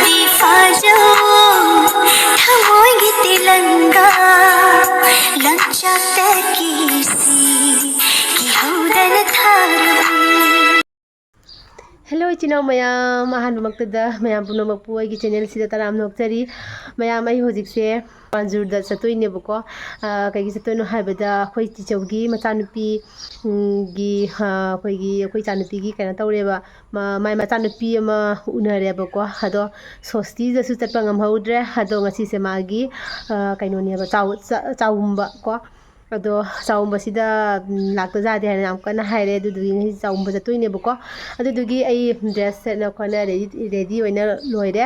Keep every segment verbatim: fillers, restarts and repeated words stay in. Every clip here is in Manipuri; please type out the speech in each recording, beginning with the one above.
ꯐꯥꯖꯧ ꯊꯃꯣꯏꯒꯤ ꯇꯤꯂꯪꯒꯥ ꯂꯝꯆꯠꯇꯒꯤ ꯁꯤ ꯀꯤꯍꯧꯗꯅ ꯊꯥꯔꯕ꯫ Hello ꯏꯆꯤꯟ ꯏꯅꯥꯎ ꯃꯌꯥꯝ, ꯑꯍꯥꯟꯕꯃꯛꯇꯗ ꯃꯌꯥꯝ ꯄꯨꯝꯅꯃꯛꯄꯨ ꯑꯩꯒꯤ channelꯁꯤꯗ ꯇꯔꯥꯝꯅ ꯑꯣꯛꯆꯔꯤ꯫ ꯃꯌꯥꯝ, ꯑꯩ ꯍꯧꯖꯤꯛꯁꯦ ꯄꯥꯟꯖꯨꯔꯗ ꯆꯠꯇꯣꯏꯅꯦꯕꯀꯣ꯫ ꯑ, ꯀꯩꯒꯤ ꯆꯠꯇꯣꯏꯅꯣ ꯍꯥꯏꯕꯗ ꯑꯩꯈꯣꯏ ꯆꯤꯆꯧꯒꯤ ꯃꯆꯥꯅꯨꯄꯤ, ꯎꯝ, ꯒꯤ, ꯑ, ꯑꯩꯈꯣꯏꯒꯤ, ꯑꯩꯈꯣꯏ ꯏꯆꯥꯅꯨꯄꯤꯒꯤ ꯀꯩꯅꯣ ꯇꯧꯔꯦꯕ, ꯃ-, ꯃꯥꯏ ꯃꯆꯥꯅꯨꯄꯤ ꯑꯃ ꯎꯅꯔꯦꯕꯀꯣ꯫ ꯑꯗꯣ ꯁꯣꯁꯇꯤꯗꯁꯨ ꯆꯠꯄ ꯉꯝꯍꯧꯗ꯭ꯔꯦ꯫ ꯑꯗꯣ ꯉꯁꯤꯁꯦ ꯃꯥꯒꯤ, ꯑ, ꯀꯩꯅꯣꯅꯦꯕ, ꯆꯥꯎ-, ꯆ-, ꯆꯥꯎꯝꯕ ꯀꯣ꯫ ꯑꯗꯣ ꯆꯥꯎꯝꯕꯁꯤꯗ, ꯎꯝ, ꯂꯥꯛꯇ ꯌꯥꯗꯦ ꯍꯥꯏꯅ ꯌꯥꯝ ꯀꯟꯅ ꯍꯥꯏꯔꯦ꯫ ꯑꯗꯨꯗꯨꯒꯤ ꯉꯁꯤ ꯆꯥꯎꯝꯕ ꯆꯠꯇꯣꯏꯅꯦꯕꯀꯣ꯫ ꯑꯗꯨꯗꯨꯒꯤ ꯑꯩ dress ꯁꯦꯠꯅ ꯈꯣꯠꯅ ready, ready ꯑꯣꯏꯅ ꯂꯣꯏꯔꯦ꯫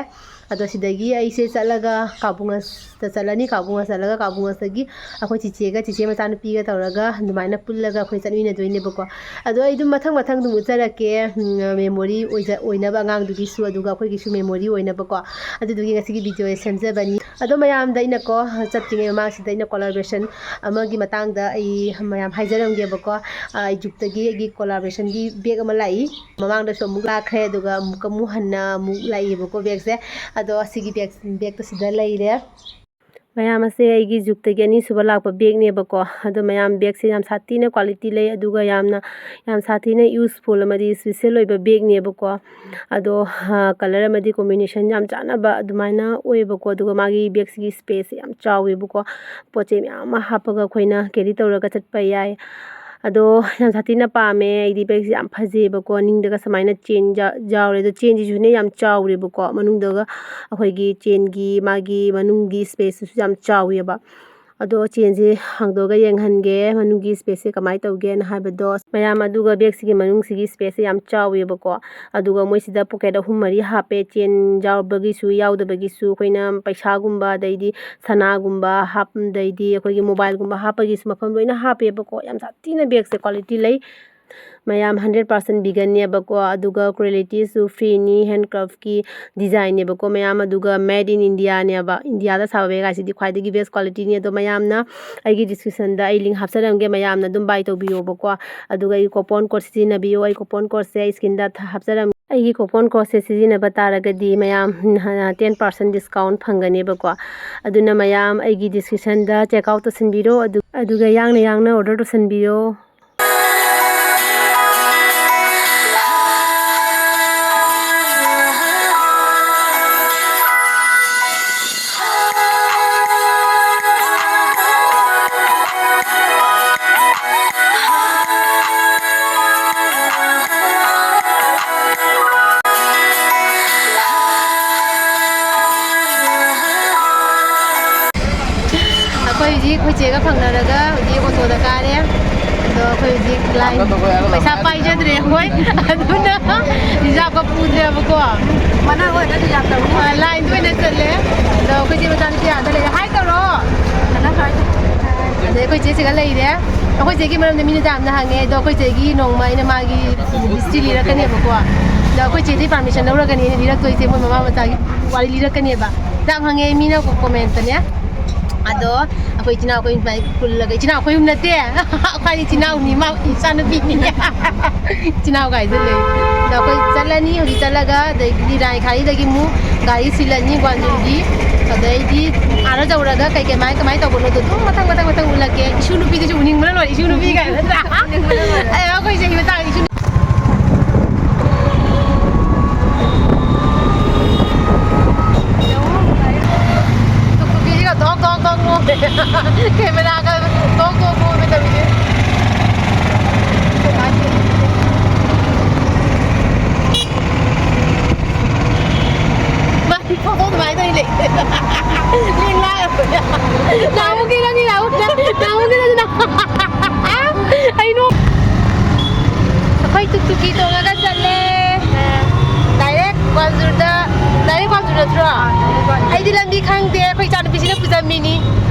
ꯑꯗꯣ ꯁꯤꯗꯒꯤ ꯑꯩꯁꯦ ꯆꯠꯂꯒ ꯀꯥꯕꯨꯡꯉꯁꯇ ꯆꯠꯂꯅꯤ꯫ ꯀꯥꯕꯨꯡꯉꯁ ꯆꯠꯂꯒ ꯀꯥꯕꯨꯡꯉꯁꯇꯒꯤ ꯑꯩꯈꯣꯏ ꯆꯤꯆꯦꯒ, ꯆꯤꯆꯦ ꯃꯆꯥꯅꯨꯄꯤꯒ ꯇꯧꯔꯒ ꯑꯗꯨꯃꯥꯏꯅ ꯄꯨꯜꯂꯒ ꯑꯩꯈꯣꯏ ꯆꯠꯃꯤꯟꯅꯗꯣꯏꯅꯦꯕꯀꯣ꯫ ꯑꯗꯣ ꯑꯩ ꯑꯗꯨꯝ ꯃꯊꯪ ꯃꯊꯪ ꯑꯗꯨꯝ ꯎꯠꯆꯔꯛꯀꯦ, ꯎꯝ, memory ꯑꯣꯏꯖ-, ꯑꯣꯏꯅꯕ ꯑꯉꯥꯡꯗꯨꯒꯤꯁꯨ, ꯑꯗꯨꯒ ꯑꯩꯈꯣꯏꯒꯤꯁꯨ memory ꯑꯣꯏꯅꯕꯀꯣ꯫ ꯑꯗꯨꯗꯨꯒꯤ ꯉꯁꯤꯒꯤ videoꯁꯦ ꯁꯦꯝꯖꯕꯅꯤ꯫ ꯑꯗꯣ ꯃꯌꯥꯝꯗ ꯑꯩꯅꯀꯣ, ꯆꯠꯇ꯭ꯔꯤꯉꯩ ꯃꯃꯥꯡꯁꯤꯗ ꯑꯩꯅ collaboration ꯑꯃꯒꯤ ꯃꯇꯥꯡꯗ ꯑꯩ ꯃꯌꯥꯝ ꯍꯥꯏꯖꯔꯝꯒꯦꯕꯀꯣ꯫ ꯑ, ꯖꯨꯛꯇꯒꯤ ꯑꯩꯒꯤ collaborationꯒꯤ bag ꯑꯃ ꯂꯥꯛꯏ꯫ ꯃꯃꯥꯡꯗꯁꯨ ꯑꯃꯨꯛ ꯂꯥꯛꯈ꯭ꯔꯦ, ꯑꯗꯨꯒ ꯑꯃꯨꯛꯀ ꯑꯃꯨꯛ ꯍꯟꯅ ꯑꯃꯨꯛ ꯂꯥꯛꯏꯌꯦꯕꯀꯣ bagꯁꯦ꯫ ꯑꯗꯣ ꯁꯤꯒꯤ bag, bagꯇꯣ ꯁꯤꯗ ꯂꯩꯔꯦ꯫ ꯃꯌꯥꯝ, ꯑꯁꯦ ꯑꯩꯒꯤ ꯖꯨꯛꯇꯒꯤ ꯑꯅꯤꯁꯨꯕ ꯂꯥꯛꯄ bagꯅꯦꯕꯀꯣ꯫ ꯑꯗꯣ ꯃꯌꯥꯝ, bagꯁꯦ ꯌꯥꯝ ꯁꯥꯊꯤꯅ quality ꯂꯩ, ꯑꯗꯨꯒ ꯌꯥꯝꯅ, ꯌꯥꯝ ꯁꯥꯊꯤꯅ useful ꯑꯃꯗꯤ special ꯑꯣꯏꯕ bagꯅꯦꯕꯀꯣ꯫ ꯑꯗꯣ, ꯑ, colour ꯑꯃꯗꯤ combination ꯌꯥꯝ ꯆꯥꯟꯅꯕ ꯑꯗꯨꯃꯥꯏꯅ ꯑꯣꯏꯌꯦꯕꯀꯣ꯫ ꯑꯗꯨꯒ ꯃꯥꯒꯤ bagꯁꯤꯒꯤ spaceꯁꯦ ꯌꯥꯝ ꯆꯥꯎꯋꯦꯕꯀꯣ꯫ ꯄꯣꯠ ꯆꯩ ꯃꯌꯥꯝ ꯑꯃ ꯍꯥꯞꯄꯒ ꯑꯩꯈꯣꯏꯅ carry ꯇꯧꯔꯒ ꯆꯠꯄ ꯌꯥꯏ꯫ ꯑꯗꯣ ꯌꯥꯝ ꯁꯥꯊꯤꯅ ꯄꯥꯝꯃꯦ ꯑꯩꯗꯤ꯫ Bagꯁꯦ ꯌꯥꯝ ꯐꯖꯩꯌꯦꯕꯀꯣ꯫ ꯃꯅꯤꯡꯗꯒ ꯁꯨꯃꯥꯏꯅ chain ꯌꯥ-, ꯌꯥꯎꯔꯦ꯫ ꯑꯗꯣ chainꯁꯤꯁꯨꯅꯦ ꯌꯥꯝ ꯆꯥꯎꯔꯦꯕꯀꯣ꯫ ꯃꯅꯨꯡꯗꯒ ꯑꯩꯈꯣꯏꯒꯤ chainꯒꯤ ꯃꯥꯒꯤ ꯃꯅꯨꯡꯒꯤ spaceꯇꯨꯁꯨ ꯌꯥꯝ ꯆꯥꯎꯋꯦꯕ꯫ ꯑꯗꯣ chainꯁꯦ ꯍꯥꯡꯗꯣꯛꯑꯒ ꯌꯦꯡꯍꯟꯒꯦ, ꯃꯅꯨꯡꯒꯤ spaceꯁꯦ ꯀꯃꯥꯏꯅ ꯇꯧꯒꯦꯅ ꯍꯥꯏꯕꯗꯣ꯫ ꯃꯌꯥꯝ, ꯑꯗꯨꯒ bagꯁꯤꯒꯤ ꯃꯅꯨꯡꯁꯤꯒꯤ spaceꯁꯦ ꯌꯥꯝ ꯆꯥꯎꯋꯦꯕꯀꯣ꯫ ꯑꯗꯨꯒ ꯃꯣꯏꯁꯤꯗ pocket ꯑꯍꯨꯝ ꯃꯔꯤ ꯍꯥꯞꯄꯦ꯫ Chain ꯌꯥꯎꯕꯒꯤꯁꯨ ꯌꯥꯎꯗꯕꯒꯤꯁꯨ, ꯑꯩꯈꯣꯏꯅ ꯄꯩꯁꯥꯒꯨꯝꯕ, ꯑꯗꯩꯗꯤ ꯁꯅꯥꯒꯨꯝꯕ ꯍꯥꯞ-, ꯑꯗꯩꯗꯤ ꯑꯩꯈꯣꯏꯒꯤ mobileꯒꯨꯝꯕ ꯍꯥꯞꯄꯒꯤꯁꯨ ꯃꯐꯝ ꯂꯣꯏꯅ ꯍꯥꯞꯄꯦꯕꯀꯣ꯫ ꯌꯥꯝ ꯁꯥꯊꯤꯅ bagꯁꯦ quality ꯂꯩ꯫ ꯃꯌꯥꯝ, hundred percent veganꯅꯦꯕꯀꯣ꯫ ꯑꯗꯨꯒ qualityꯁꯨ freeꯅꯤ, handcraftꯀꯤ designꯅꯦꯕꯀꯣ ꯃꯌꯥꯝ꯫ ꯑꯗꯨꯒ made in Indiaꯅꯦꯕ꯫ Indiaꯗ ꯁꯥꯕ bag ꯍꯥꯏꯁꯤꯗꯤ ꯈ꯭ꯋꯥꯏꯗꯒꯤ best qualityꯅꯤ꯫ ꯑꯗꯣ ꯃꯌꯥꯝꯅ ꯑꯩꯒꯤ descriptionꯗ ꯑꯩ link ꯍꯥꯞꯆꯔꯝꯒꯦ, ꯃꯌꯥꯝꯅ ꯑꯗꯨꯝ buy ꯇꯧꯕꯤꯌꯣꯕꯀꯣ꯫ ꯑꯗꯨꯒ ꯑꯩ coupon code ꯁꯤꯖꯤꯟꯅꯕꯤꯌꯣ꯫ ꯑꯩ coupon codeꯁꯦ ꯑꯩ screenꯗ ꯊ-, ꯍꯥꯞꯆꯔꯝꯒꯦ꯫ ꯑꯩꯒꯤ coupon codeꯁꯦ ꯁꯤꯖꯤꯟꯅꯕ ꯇꯥꯔꯒꯗꯤ ꯃꯌꯥꯝ ten percent discount ꯐꯪꯒꯅꯦꯕꯀꯣ꯫ ꯑꯗꯨꯅ ꯃꯌꯥꯝ ꯑꯩꯒꯤ descriptionꯗ check out ꯇꯧꯁꯤꯟꯕꯤꯔꯣ, ꯑꯗꯨ-, ꯑꯗꯨꯒ ꯌꯥꯡꯅ ꯌꯥꯡꯅ order ꯇꯧꯁꯤꯟꯕꯤꯔꯣ꯫ ꯑꯩꯈꯣꯏ ꯍꯧꯖꯤꯛ ꯑꯩꯈꯣꯏ ꯆꯦꯒ ꯐꯪꯅꯔꯒ ꯍꯧꯖꯤꯛ ꯑꯣꯇꯣꯗ ꯀꯥꯔꯦ꯫ ꯑꯗꯣ ꯑꯩꯈꯣꯏ ꯍꯧꯖꯤꯛ line, ꯄꯩꯁꯥ ꯄꯥꯏꯖꯗ꯭ꯔꯦ ꯑꯩꯈꯣꯏ, ꯑꯗꯨꯅ reserveꯀ ꯄꯨꯗ꯭ꯔꯦꯕꯀꯣ꯫ ꯃꯅꯥꯛ ꯑꯣꯏꯔꯒ reserve ꯇꯧꯅꯤ꯫ ꯑ, lineꯗ ꯑꯣꯏꯅ ꯆꯠꯂꯦ꯫ ꯑꯗꯣ ꯑꯩꯈꯣꯏ ꯆꯦ ꯃꯆꯥꯅꯨꯄꯤ ꯑꯥꯗ ꯂꯩꯔꯦ꯫ Hi ꯇꯧꯔꯣ꯫ ꯑꯗꯩ ꯑꯩꯈꯣꯏ ꯆꯦ ꯁꯤꯒ ꯂꯩꯔꯦ꯫ ꯑꯩꯈꯣꯏ ꯆꯦꯒꯤ ꯃꯔꯝꯗ ꯃꯤꯅ ꯌꯥꯝꯅ ꯍꯪꯉꯦ꯫ ꯑꯗꯣ ꯑꯩꯈꯣꯏ ꯆꯦꯒꯤ ꯅꯣꯡꯃ ꯑꯩꯅ ꯃꯥꯒꯤ history ꯂꯤꯔꯛꯀꯅꯦꯕꯀꯣ꯫ ꯑꯗꯣ ꯑꯩꯈꯣꯏ ꯆꯦꯗꯤ permission ꯂꯧꯔꯒꯅꯤ ꯑꯩꯅ ꯂꯤꯔꯛꯇꯣꯏꯁꯦ, ꯃꯣꯏ ꯃꯃꯥ ꯃꯆꯥꯒꯤ ꯋꯥꯔꯤ ꯂꯤꯔꯛꯀꯅꯦꯕ꯫ ꯌꯥꯝ ꯍꯪꯉꯦ ꯃꯤꯅ commentꯇꯅꯦ꯫ ꯑꯗꯣ ꯑꯩꯈꯣꯏ ꯏꯆꯤꯟ ꯏꯅꯥꯎ ꯑꯩꯈꯣꯏ ꯃꯥꯏ ꯄꯨꯜꯂꯒ, ꯏꯆꯤꯟ ꯏꯅꯥꯎ ꯑꯩꯈꯣꯏ ꯑꯍꯨꯝ ꯅꯠꯇꯦ, ꯑꯩꯈꯣꯏ ꯏꯆꯤꯟ ꯏꯅꯥꯎꯅꯤ, ꯃꯥ ꯏꯆꯥꯅꯨꯄꯤꯅꯤ꯫ ꯏꯆꯤꯟ ꯏꯅꯥꯎ ꯀꯥꯏꯗ ꯂꯩ? ꯑꯗꯣ ꯑꯩꯈꯣꯏ ꯆꯠꯂꯅꯤ, ꯍꯧꯖꯤꯛ ꯆꯠꯂꯒ ꯑꯗꯒꯤꯗꯤ ꯔꯥꯏꯈꯥꯔꯤꯗꯒꯤ ꯑꯃꯨꯛ ꯒꯥꯔꯤ ꯁꯤꯜꯂꯅꯤ ꯒ꯭ꯋꯥꯟꯖꯨꯔꯒꯤ꯫ ꯑꯗꯩꯗꯤ ꯑꯥꯗ ꯌꯧꯔꯒ ꯀꯩ ꯀꯩ ꯃꯥꯏ ꯀꯃꯥꯏꯅ ꯇꯧꯕꯅꯣꯗꯣ ꯑꯗꯨꯝ ꯃꯊꯪ ꯃꯊꯪ ꯃꯊꯪ ꯎꯠꯂꯛꯀꯦ꯫ ꯏꯁꯨ ꯅꯨꯄꯤꯗꯨꯁꯨ ꯎꯅꯤꯡꯕꯅ ꯂꯣꯏꯔꯦ, ꯏꯁꯨ ꯅꯨꯄꯤ ꯀꯥꯏꯅ ꯅꯠꯇ꯭ꯔꯥ? ꯑꯩ ꯑꯩꯈꯣꯏ ꯆꯍꯤ ꯃꯇꯥꯡ ꯏꯁꯨ ꯇꯨꯀꯨꯕꯤꯁꯤꯒ ꯗꯣꯛ ꯗꯣꯛ ꯗꯣꯛ ꯅꯣꯛꯑꯦ꯫ ꯀꯦꯃꯦꯔꯥꯒ ꯗꯣꯛ ꯗꯣꯛ ꯅꯣꯛꯑꯦ ꯇꯧꯔꯤꯁꯦ꯫ ꯃꯥꯗꯤ ꯐꯣꯇꯣ ꯑꯗꯨꯃꯥꯏꯅ ꯇꯧꯔꯤ ꯂꯩ꯫ ꯂꯦꯡ ꯂꯥ ꯅꯍꯥꯟꯃꯨꯛꯀꯤ ꯅꯪꯒꯤ ꯅꯍꯥꯟꯃꯨꯛ-, ꯅꯍꯥꯟꯃꯨꯛꯀꯤ ꯅꯪꯒꯤ ꯅꯍꯥꯟ-, ꯑꯩ ꯅꯣꯛ-, ꯑꯩꯈꯣꯏ ꯇꯨꯛꯇꯨꯀꯤ ꯇꯣꯡꯉꯒ ꯆꯠꯂꯦ꯫ Direct ꯒ꯭ꯋꯥꯟꯖꯨꯔꯗ, direct ꯒ꯭ꯋꯥꯟꯖꯨꯔ ꯅꯠꯇ꯭ꯔꯣ? ꯑꯩꯗꯤ ꯂꯝꯕꯤ ꯈꯪꯗꯦ, ꯑꯩꯈꯣꯏ ꯏꯆꯥꯅꯨꯄꯤꯁꯤꯅ ꯄꯨꯖꯝꯃꯤꯅꯤ꯫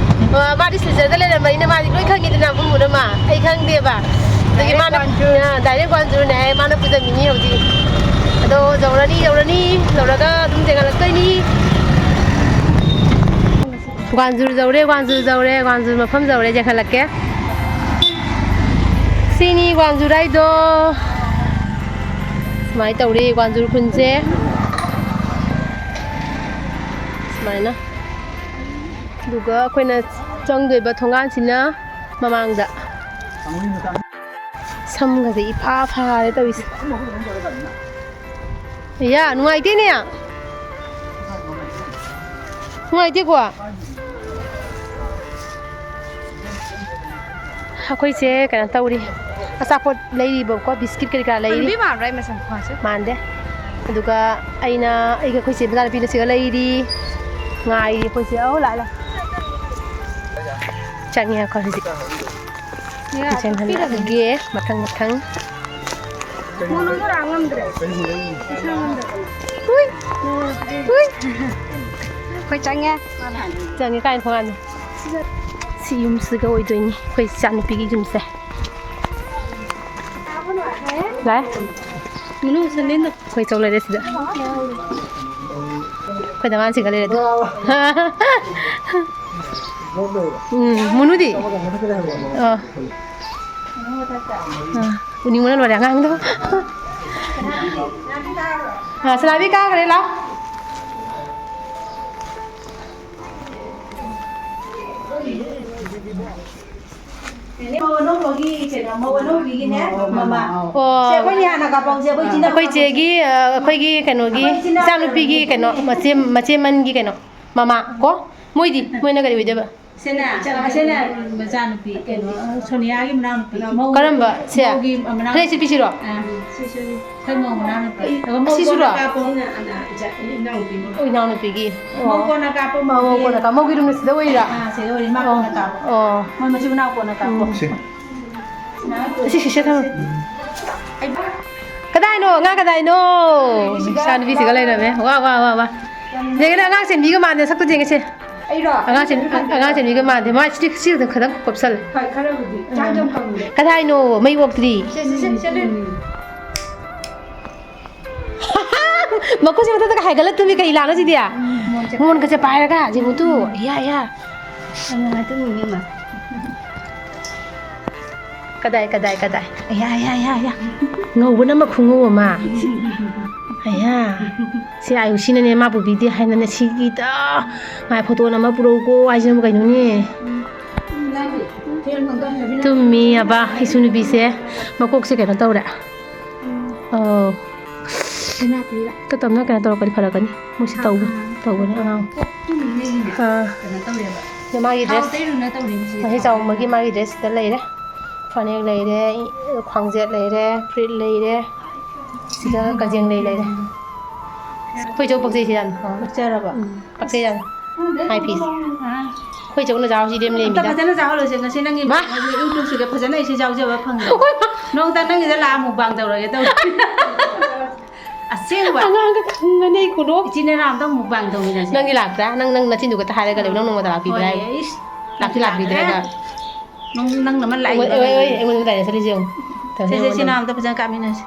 ꯑ, ꯃꯥꯗꯤ ꯁꯤꯜꯆꯔꯗ ꯂꯩꯔꯝꯕꯅꯤꯅ ꯃꯥꯗꯤ ꯂꯣꯏ ꯈꯪꯉꯤꯗꯅ, ꯃꯐꯝ ꯄꯨꯝꯅꯃꯛ꯫ ꯑꯩ ꯈꯪꯗꯦꯕ꯫ ꯑꯗꯒꯤ ꯃꯥꯅ, direct ꯒ꯭ꯋꯥꯟꯖꯨꯔ꯫ ꯑ, direct ꯒ꯭ꯋꯥꯟꯖꯨꯔꯅꯦ ꯍꯥꯏ, ꯃꯥꯅ ꯄꯨꯖꯝꯃꯤꯅꯤ ꯍꯧꯖꯤꯛ꯫ ꯑꯗꯣ ꯌꯧꯔꯅꯤ, ꯌꯧꯔꯅꯤ, ꯌꯧꯔꯒ ꯑꯗꯨꯝ ꯊꯦꯡꯒꯠꯂꯛꯇꯣꯏꯅꯤ꯫ ꯒ꯭ꯋꯥꯟꯖꯨꯔ ꯌꯧꯔꯦ, ꯒ꯭ꯋꯥꯟꯖꯨꯔ ꯌꯧꯔꯦ, ꯒ꯭ꯋꯥꯟꯖꯨꯔ ꯃꯐꯝ ꯌꯧꯔꯦ, ꯌꯦꯡꯈꯠꯂꯛꯀꯦ꯫ ꯁꯤꯅꯤ ꯒ꯭ꯋꯥꯟꯖꯨꯔ ꯍꯥꯏꯗꯣ꯫ ꯁꯨꯃꯥꯏꯅ ꯇꯧꯔꯤ ꯋꯥꯟꯖꯨꯔ ꯈꯨꯟꯁꯦ꯫ ꯁꯨꯃꯥꯏꯅ꯫ ꯑꯗꯨꯒ ꯑꯩꯈꯣꯏꯅ ꯆꯪꯗꯣꯏꯕ ꯊꯣꯡꯒꯥꯟꯁꯤꯅ ꯃꯃꯥꯡꯗ꯫ ꯁꯝꯒꯁꯦ ꯏꯐꯥ ꯐꯥꯔꯦ ꯇꯧꯔꯤꯁꯦ꯫ ꯏꯌꯥ, ꯅꯨꯡꯉꯥꯏꯇꯦꯅꯦ꯫ ꯅꯨꯡꯉꯥꯏꯇꯦꯀꯣ꯫ ꯑꯩꯈꯣꯏꯁꯦ ꯀꯩꯅꯣ ꯇꯧꯔꯤ, ꯑꯆꯥꯄꯣꯠ ꯂꯩꯔꯤꯕꯀꯣ, ꯕꯤꯁꯀꯤꯠ ꯀꯔꯤ ꯀꯔꯥ ꯂꯩꯔꯤ꯫ ꯍꯅꯨꯕꯤ ꯃꯥꯟꯕ꯭ꯔꯥ ꯑꯩ ꯃꯁꯛ ꯈ꯭ꯋꯥꯡꯁꯦ? ꯃꯥꯟꯗꯦ꯫ ꯑꯗꯨꯒ ꯑꯩꯅ, ꯑꯩꯒ ꯑꯩꯈꯣꯏ ꯆꯦ ꯃꯆꯥꯅꯨꯄꯤꯅ ꯁꯤꯒ ꯂꯩꯔꯤ, ꯉꯥꯏꯔꯤ ꯑꯩꯈꯣꯏꯁꯦ꯫ ꯑꯧ, ꯂꯥꯛꯑꯦ, ꯂꯥꯛꯑꯦ꯫ ꯆꯪꯉꯦ ꯑꯩꯈꯣꯏ ꯍꯧꯖꯤꯛ꯫ ꯌꯥ, ꯀꯤꯆꯟ ꯄꯤꯔꯒꯦ꯫ ꯍꯜꯂꯛꯑꯒꯦ ꯃꯊꯪ ꯃꯊꯪ꯫ ꯃꯣꯅꯣꯗꯣ ꯂꯥꯛ ꯉꯝꯗ꯭ꯔꯦ꯫ ꯏꯁꯥ ꯉꯝꯗ꯭ꯔꯦ꯫ ꯍꯨꯏ꯫ ꯍꯨꯏ꯫ ꯑꯩꯈꯣꯏ ꯆꯪꯉꯦ꯫ ꯆꯪꯉꯦ ꯀꯥꯏꯅ ꯊꯣꯡꯒꯥꯟꯗ꯫ ꯁꯤ ꯌꯨꯝꯁꯤꯒ ꯑꯣꯏꯗꯣꯏꯅꯤ ꯑꯩꯈꯣꯏ ꯏꯆꯥꯅꯨꯄꯤꯒꯤ ꯌꯨꯝꯁꯦ꯫ ꯂꯥꯛꯑꯦ꯫ ꯃꯅꯨꯡ ꯁꯟꯗꯦꯟꯗꯣ꯫ ꯑꯩꯈꯣꯏ ꯆꯧ ꯂꯩꯔꯦ ꯁꯤꯗ꯫ ꯑꯩꯈꯣꯏ ꯗꯃꯥꯟꯁꯤꯒ ꯂꯩꯔꯦ ꯑꯗꯣ꯫ ꯎꯝ, ꯃꯨꯅꯨꯗꯤ? ꯑꯥ꯫ ꯑꯥ, ꯎꯅꯤꯡꯕꯅ ꯂꯣꯏꯔꯦ ꯑꯉꯥꯡꯗꯣ꯫ ꯑꯥ, ꯁꯅꯥꯕꯤ ꯀꯥꯈ꯭ꯔꯦ, ꯂꯥꯎ꯫ ꯃꯧ ꯑꯅꯧꯕꯒꯤ ꯀꯩꯅꯣ, ꯃꯧ ꯑꯅꯧꯕꯤꯒꯤꯅꯦ, ꯃꯃꯥ꯫ ꯑꯣ꯫ ꯁꯦ, ꯑꯩꯈꯣꯏꯅꯤ ꯍꯥꯟꯅ ꯀꯥꯞꯄꯛꯎꯁꯦ, ꯑꯩꯈꯣꯏ ꯏꯆꯤꯟ ꯏꯅꯥꯎ ꯑꯩꯈꯣꯏ ꯆꯦꯒꯤ, ꯑ, ꯑꯩꯈꯣꯏꯒꯤ ꯀꯩꯅꯣꯒꯤ, ꯑꯩꯈꯣꯏ ꯏꯆꯤꯟ ꯏꯅꯥꯎ ꯏꯆꯥꯅꯨꯄꯤꯒꯤ ꯀꯩꯅꯣ, ꯃꯆꯦ-, ꯃꯆꯦꯃꯟꯒꯤ ꯀꯩꯅꯣ, ꯃꯃꯥ ꯀꯣ? ꯃꯣꯏꯗꯤ, ꯃꯣꯏꯅ ꯀꯔꯤ ꯑꯣꯏꯗꯣꯏꯕ? ꯁꯤꯅ, ꯁꯤꯅ ꯃꯆꯥꯅꯨꯄꯤ, ꯀꯩꯅꯣ, ꯁꯣꯅꯤꯌꯥꯒꯤ ꯃꯅꯥꯎꯅꯨꯄꯤ꯫ ꯃꯧ-, ꯀꯔꯝꯕ? ꯁꯦ? ꯃꯧꯒꯤ ꯃꯅꯥꯎ-, ꯐꯅꯦꯛ ꯁꯦꯠꯄꯤꯁꯤꯔꯣ? ꯑ, ꯁꯤ, ꯁꯤ, ꯁꯤ꯫ ꯑꯩꯈꯣꯏ ꯃꯧ ꯃꯅꯥꯎꯅꯨꯄꯤ꯫ ꯑꯗꯨꯒ ꯃꯧ ꯑꯁꯤꯁꯨꯔꯣ? ꯀꯣꯟꯅ ꯀꯥꯞꯄ꯫ ꯑꯣ, ꯏꯅꯥꯎꯅꯨꯄꯤꯒꯤ꯫ ꯃꯧ ꯑꯣ꯫ ꯀꯣꯟꯅ ꯀꯥꯞꯄ, ꯃꯧ ꯃꯧꯒꯤ꯫ ꯀꯣꯟꯅ ꯀꯥꯞꯄ꯫ ꯃꯧꯒꯤ ꯔꯨꯝꯗ ꯁꯤꯗ ꯑꯣꯏꯔꯤꯔꯥ? ꯑꯥ, ꯁꯤꯗ ꯑꯣꯏꯔꯤ꯫ ꯃꯥ ꯑꯣ꯫ ꯀꯣꯟꯅ ꯀꯥꯞꯄ꯫ ꯑꯣ꯫ ꯃꯣꯏ ꯃꯆꯤꯟ ꯃꯅꯥꯎ ꯀꯣꯟꯅ ꯀꯥꯞꯄ꯫ ꯎꯝ꯫ ꯁꯤ꯫ ꯁꯤ, ꯁꯤ, ꯁꯤ ꯊꯝꯃꯣ꯫ ꯑꯩ ꯀꯗꯥꯏꯅꯣ? ꯉꯥ ꯀꯗꯥꯏꯅꯣ? ꯏꯆꯥ ꯅꯨꯄꯤꯁꯤꯒ ꯂꯩꯔꯝꯃꯦ꯫ ꯋꯥ, ꯋꯥ, ꯋꯥ, ꯋꯥ꯫ ꯌꯦꯡꯒꯦꯅꯦ, ꯑꯉꯥꯡ ꯆꯦꯟꯕꯤꯒ ꯃꯥꯟꯗꯦ, ꯁꯛꯇꯨ ꯌꯦꯡꯒꯦꯁꯦ꯫ ꯑꯩꯔꯣ? ꯑꯉꯥꯡ ꯆꯦꯟ-, ꯑꯉꯥꯡ ꯆꯦꯟꯕꯤꯒ ꯃꯥꯟꯗꯦ꯫ ꯃꯥ ꯁꯤ, ꯁꯤ ꯈꯛꯇꯪ ꯈꯣꯞꯆꯜꯂꯦ꯫ ꯍꯣꯏ, ꯈꯔꯕꯨꯗꯤ꯫ ꯆꯥꯛ ꯌꯥꯝ ꯀꯪꯉꯦ꯫ ꯀꯗꯥꯏꯅꯣ? ꯃꯩ ꯑꯣꯛꯇ꯭ꯔꯤ꯫ ꯁꯦ, ꯁꯦ, ꯁꯦ, ꯁꯦ, ꯁꯦ꯫ ꯃꯈꯨꯠꯁꯦ ꯃꯊꯛꯇꯒ ꯍꯥꯏꯒꯠꯂ ꯇꯨꯝꯃꯤ ꯀꯩ ꯂꯥꯅꯣ ꯁꯤꯗꯤ? ꯎꯝ, ꯃꯣꯟꯁꯦ ꯃꯣꯟꯒꯁꯦ ꯄꯥꯏꯔꯒ, ꯌꯦꯡꯉꯨ ꯇꯨ꯫ ꯏꯌꯥ, ꯏꯌꯥ꯫ ꯌꯥꯝ ꯅꯨꯡꯉꯥꯏ ꯇꯨꯝꯃꯤꯅꯦ ꯃꯥ꯫ ꯀꯗꯥꯏ, ꯀꯗꯥꯏ, ꯀꯗꯥꯏ? ꯑꯌꯥ, ꯑꯌꯥ, ꯑꯌꯥ, ꯑꯌꯥ꯫ ꯉꯧꯕꯅ ꯑꯃ ꯈꯨꯉꯧ ꯑꯃ꯫ ꯑꯌꯥ꯫ ꯁꯤ ꯑꯥꯌꯨꯁꯤꯅꯅꯦ, ꯃꯥ ꯄꯨꯕꯤꯗꯦ ꯍꯥꯏꯅꯅꯦ, ꯁꯤꯒꯤꯗ ꯃꯥꯏ ꯐꯣꯇꯣ ꯑꯃ ꯄꯨꯔꯛꯎꯀꯣ ꯍꯥꯏꯁꯤꯅꯕꯨ ꯀꯩꯅꯣꯅꯦ? ꯇꯨꯝꯃꯤ ꯑꯕ, ꯏꯁꯨ ꯅꯨꯄꯤꯁꯦ꯫ ꯃꯀꯣꯛꯁꯦ ꯀꯩꯅꯣ ꯇꯧꯔꯦ꯫ ꯑꯧ꯫ ꯇꯞ ꯇꯞꯅ ꯀꯩꯅꯣ ꯇꯧꯔꯛꯀꯅꯤ, ꯐꯔꯛꯀꯅꯤ꯫ ꯃꯣꯏꯁꯤ ꯇꯧꯕ-, ꯇꯧꯕꯅꯦ ꯑꯉꯥꯡ꯫ ꯑꯥ꯫ ꯑꯗꯣ ꯃꯥꯒꯤ ꯗ꯭ꯔꯦꯁ, ꯃꯍꯤ ꯆꯥꯎꯝꯕꯒꯤ ꯃꯥꯒꯤ ꯗ꯭ꯔꯦꯁ ꯁꯤꯗ ꯂꯩꯔꯦ꯫ ꯐꯅꯦꯛ ꯂꯩꯔꯦ, ꯈ꯭ꯋꯥꯡꯖꯦꯠ ꯂꯩꯔꯦ, ꯐꯨꯔꯤꯠ ꯂꯩꯔꯦ꯫ ꯁꯤꯗ ꯀꯖꯦꯡ ꯂꯩ ꯂꯩꯔꯦ꯫ ꯑꯩꯈꯣꯏ ꯆꯧ ꯄꯛꯆꯩꯁꯦ ꯌꯥꯝ꯫ ꯄꯛꯆꯔꯕ? ꯎꯝ꯫ ꯄꯛꯆꯩ ꯌꯥꯝ꯫ ꯍꯥꯏ ꯄꯤꯁ꯫ ꯑꯥ꯫ ꯑꯩꯈꯣꯏ ꯆꯧꯅ ꯆꯥꯎꯁꯤ ꯂꯦꯝ ꯑꯝꯇ ꯂꯦꯝꯃꯤꯗ꯫ ꯐꯖꯅ ꯆꯥꯍꯜꯂꯨꯁꯦ ꯉꯁꯤ ꯅꯪꯒꯤ ꯃꯥ꯫ ꯍꯧꯖꯤꯛ YouTube-ꯁꯤꯗ ꯐꯖꯅ ꯑꯩꯁꯦ ꯌꯥꯎꯖꯕ ꯐꯪꯉꯦ꯫ ꯍꯣꯏ, ꯃꯥ꯫ ꯅꯣꯡꯇ ꯅꯪꯒꯤꯗ ꯂꯥꯛꯑ mukbang ꯇꯧꯔꯒꯦ ꯇꯧꯔꯤ꯫ ꯑꯁꯦꯡꯕ꯫ ꯑꯉꯥꯡꯒ ꯈꯪꯒꯅꯤ ꯑꯩ ꯈꯨꯅꯣꯛ꯫ ꯏꯆꯤꯟ ꯏꯅꯥꯎ ꯑꯝꯇ mukbang ꯇꯧꯃꯤꯟꯅꯁꯦ꯫ ꯅꯪꯒꯤ ꯂꯥꯛꯄ꯭ꯔꯥ? ꯅꯪ, ꯅꯪ ꯅꯆꯤꯟꯗꯨꯒ ꯇ ꯍꯥꯏꯔꯒ ꯂꯩꯌꯨ, ꯅꯪ ꯅꯣꯡꯃꯇ ꯂꯥꯛꯄꯤꯕ꯭ꯔꯥ ꯍꯣꯏ, ꯍꯥꯏꯌꯨ? ꯏꯁ꯫ ꯂꯥꯛꯇꯤ ꯂꯥꯛꯄꯤꯗ꯭ꯔꯒ꯫ ꯅꯪ, ꯅꯪꯅ ꯑꯃ ꯂꯥꯛꯏ ꯑꯩꯉꯣꯟꯗ, ꯑꯩꯉꯣꯟꯗ, ꯑꯩꯉꯣꯟꯗ direct ꯆꯠꯂꯤꯁꯦ ꯌꯦꯡꯉꯨ꯫ ꯁꯦ, ꯁꯦ, ꯁꯤ ꯑꯩꯉꯣꯟꯗ꯫ ꯅꯥꯎ ꯑꯝꯇ ꯐꯖꯅ ꯀꯥꯞꯃꯤꯟꯅꯁꯦ꯫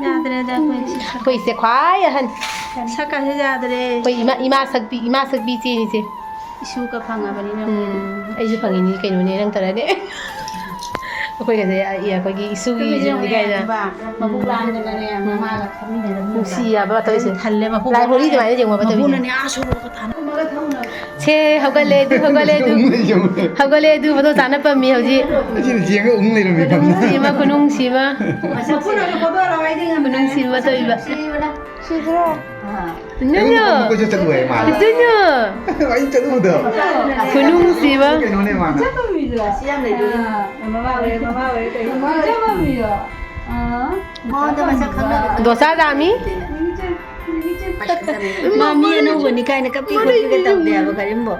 ꯌꯥꯗ꯭ꯔꯦꯗ ꯑꯩꯈꯣꯏ ꯁꯤ ꯁꯛ-, ꯑꯩꯈꯣꯏꯁꯦ ꯈ꯭ꯋꯥꯏ ꯑꯍꯟ꯫ ꯁꯛꯀꯁꯦ ꯌꯥꯗ꯭ꯔꯦ꯫ ꯑꯩꯈꯣꯏ ꯏꯃꯥ, ꯏꯃꯥ ꯁꯛꯄꯤ, ꯏꯃꯥ ꯁꯛꯄꯤ ꯏꯆꯦꯅꯤꯁꯦ꯫ ꯏꯁꯨꯒ ꯐꯪꯉꯕꯅꯤꯅ꯫ ꯎꯝ, ꯑꯩꯁꯨ ꯐꯪꯉꯤꯅꯤ ꯀꯩꯅꯣꯅꯦ, ꯅꯪ ꯇꯧꯔꯗꯤ꯫ ꯑꯩꯈꯣꯏꯒꯁꯦ, ꯑꯩꯈꯣꯏꯒꯤ ꯏꯁꯨꯒꯤ ꯇꯨꯃꯤꯟꯅ ꯌꯨꯝꯅꯤ ꯀꯥꯏꯅ꯫ ꯌꯦꯡꯉꯣ, ꯃꯕꯨꯛ ꯂꯥꯝꯗꯅꯅꯦ, ꯎꯝ꯫ ꯃꯃꯥꯒ ꯐꯝꯃꯤꯟꯅꯔꯝꯃꯤꯕ꯫ ꯅꯨꯡꯁꯤ ꯌꯥꯕ ꯇꯧꯔꯤꯁꯦ꯫ ꯊꯜꯂꯦ, ꯃꯄꯨ ꯂꯥꯏ ꯍꯣꯔꯤ ꯑꯗꯨꯃꯥꯏꯅ ꯌꯦꯡꯉꯣꯕ ꯇꯧꯔꯤꯁꯦ꯫ ꯃꯄꯨꯅꯅꯦ ꯑꯥ ꯁꯣꯔꯣꯛꯀ ꯊꯥꯅ꯫ ꯁꯦ, ꯍꯧꯒꯠꯂꯦ ꯑꯗꯨ, ꯍꯧꯒꯠꯂꯦ ꯑꯗꯨ꯫ ꯍꯧꯒꯠꯂꯦ ꯑꯗꯨ, ꯐꯣꯇꯣ ꯇꯥꯅ ꯄꯝꯃꯤ ꯍꯧꯖꯤꯛ꯫ ꯑꯩꯁꯤꯅ ꯌꯦꯡꯉ ꯎꯪ ꯂꯩꯔꯝꯃꯤ ꯈꯪꯕ꯭ꯔꯥ? ꯈꯨꯅꯨꯡꯁꯤ ꯑꯃ, ꯈꯨꯅꯨꯡꯁꯤ ꯑꯃ꯫ ꯃꯄꯨꯅꯁꯨ ꯐꯣꯇꯣ ꯂꯧ ꯍꯥꯏꯗꯤ ꯉꯝꯗ꯭ꯔꯦ꯫ ꯈꯨꯅꯨꯡꯁꯤ ꯑꯃ ꯇꯧꯔꯤꯕ꯫ ꯁꯤꯗ꯭ꯔꯣ? ꯑꯥ꯫ ꯏꯟꯗꯣꯏꯅꯣ? ꯑꯩꯉꯣꯟꯗ ꯃꯈꯣꯏꯁꯨ ꯆꯠꯂꯨ ꯍꯥꯏ ꯃꯥꯅ꯫ ꯏꯟꯗꯣꯏꯅꯣ? ꯑꯩ ꯆꯠꯂꯨꯕꯗꯣ꯫ ꯈꯨꯅꯨꯡꯁꯤꯕ꯫ ꯀꯩꯅꯣꯅꯦ ꯃꯥꯅ꯫ ꯆꯠꯂꯨꯃꯤꯗꯣ꯫ ꯑꯁꯤ ꯌꯥꯝ ꯂꯩꯗꯣꯏꯅꯦ꯫ ꯑꯥ, ꯃꯃꯥ ꯑꯣꯏꯔꯦ, ꯃꯃꯥ ꯑꯣꯏꯔꯦ, ꯀꯩꯅꯣ꯫ ꯆꯠꯂꯨꯃꯤꯗꯣ꯫ ꯑꯥ꯫ ꯃꯉꯣꯟꯗ ꯃꯁꯛ ꯈꯪꯅꯕ ꯗꯣꯁꯥ ꯖꯥꯃꯤ? ꯃꯥ ꯃꯤ ꯑꯅꯧꯕꯅꯤ ꯀꯥꯏꯅ ꯀꯞꯄꯤ ꯈꯣꯠꯄꯤꯒ ꯇꯧꯗꯦ ꯍꯥꯏꯕ ꯀꯔꯤꯝꯕꯣ꯫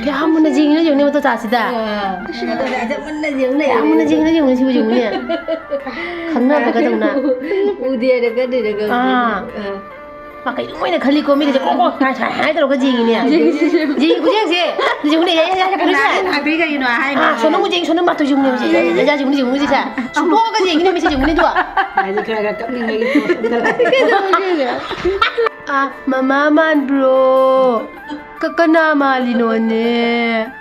ꯀꯌꯥꯝ ꯃꯨꯟꯅ ꯌꯦꯡꯉꯤꯅꯣ ꯌꯦꯡꯉꯨꯅꯦ ꯃꯇꯣ ꯆꯥꯁꯤꯗ꯫ ꯑꯥ꯫ ꯑꯁ, ꯃꯇꯣ ꯆꯥꯁꯤꯗ ꯃꯨꯟꯅ ꯌꯦꯡ ꯂꯩꯔꯦ꯫ ꯀꯌꯥꯝ ꯃꯨꯟꯅ ꯌꯦꯡꯉꯤꯅꯣ ꯌꯦꯡꯉꯨꯅꯦ ꯁꯤꯕꯨ ꯌꯦꯡꯉꯨꯅꯦ꯫ ꯈꯪꯅꯕꯒꯗꯧꯅ꯫ ꯎꯗꯦ ꯍꯥꯏꯔꯒ ꯀꯔꯤꯔꯒ꯫ ꯑꯥ꯫ ꯑꯥ꯫ ꯃꯥ ꯀꯩꯅꯣ ꯑꯣꯏꯅ ꯈꯜꯂꯤꯀꯣ, ꯃꯤꯒꯁꯦ ꯀ꯭ꯔꯣꯛ ꯀ꯭ꯔꯣꯛ ꯁꯥꯏ ꯁꯥꯏ ꯍꯥꯏ ꯇꯧꯔꯒ ꯌꯦꯡꯉꯤꯅꯦ꯫ ꯌꯦꯡꯉꯤ, ꯌꯦꯡꯉꯤ꯫ ꯌꯦꯡꯉꯤ ꯈꯨꯌꯦꯡꯁꯦ꯫ ꯌꯦꯡꯉꯨꯅꯦ, ꯌꯥ, ꯌꯥ, ꯌꯥ, ꯀꯩꯅꯣꯁꯦ꯫ ꯀꯅꯥꯅ ꯂꯥꯛꯇꯣꯏ ꯀꯩꯒꯤꯅꯣ ꯍꯥꯏꯅꯣ? ꯑꯥ, ꯁꯣꯅꯝ ꯃꯨꯖꯦꯡ, ꯁꯣꯅꯝ ꯃꯥꯇꯣꯏ ꯌꯦꯡꯉꯨꯅꯦ ꯍꯧꯖꯤꯛ꯫ ꯌꯥ, ꯌꯥ, ꯌꯦꯡꯉꯨꯅꯦ, ꯌꯦꯡꯉꯨꯅꯦ ꯁꯦ꯫ ꯁꯨꯡꯅꯣꯛꯑꯒ ꯌꯦꯡꯉꯤꯅꯦ ꯃꯤꯁꯦ, ꯌꯦꯡꯉꯨꯅꯦ ꯑꯗꯣ꯫ ꯍꯥꯏꯗꯤ ꯈꯔ ꯈꯔ ꯀꯞꯅꯤꯡꯉꯥꯏꯒꯤ ꯄꯣꯠ ꯑꯝꯇ ꯂꯥꯛꯑꯦ꯫ ꯀꯩꯗꯧꯔꯒꯦ? ꯑꯥ, ꯃꯃꯥ ꯃꯥꯟꯕ꯭ꯔꯣ? ꯀ-, ꯀꯅꯥ ꯃꯥꯜꯂꯤꯅꯣꯅꯦ?